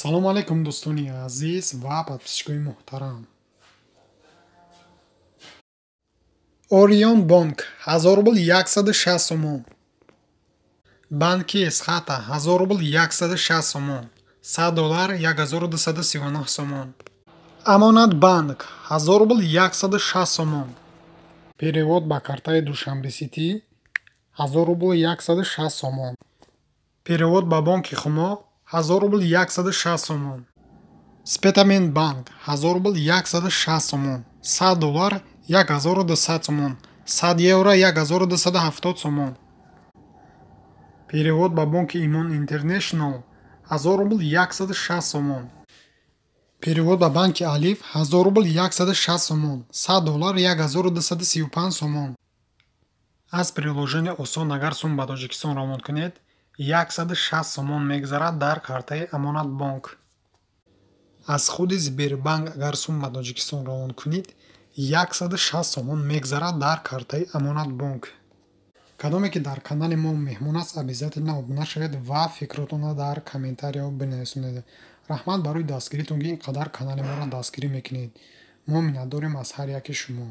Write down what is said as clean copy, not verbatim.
Салому алайкум, дӯстони азиз ва подписчикои муҳтарам. Орион бонк 1000 рубл 160 сомон. Банки Эсхата 1000 рубл 160 сомон. 100 доллар 1239 сомон. Амонат банк 1000 рубл 160 сомон. Перевод ба картаи Душанбе Сити 1000 рубл 160 сомон. Перевод ба бонки Хумо 1000 рубл 160 сомон. Спитамен банк 1000 рубл 160 сомон. 100 доллар 1200 сомон. 100 евро 1270 сомон. Перевод ба бонки Имон Интернешнл 1000 рубл 160 сомон. Перевод ба банки Алиф 1000 рубл 160 сомон. 100 доллар 1235 сомон. Аз приложение Осон агар сум ба Тоҷикистон равон кунед, 160 сомон мегзарад дар картаи Амонатбонк. Аз худи Сбербанк агар сум ба Тоҷикистон равон кунед, 160 сомон мегзарад дар картаи Амонатбонк. Кадоме ки дар канали мо меҳмон аст, обязательно обуна шавед ва фикротонро дар комментарияҳо бинависонед. Раҳмат барои дастгиритон, ки ин қадар канали моро дастгирӣ мекунед. Мо миннатдорем аз ҳар яки шумо.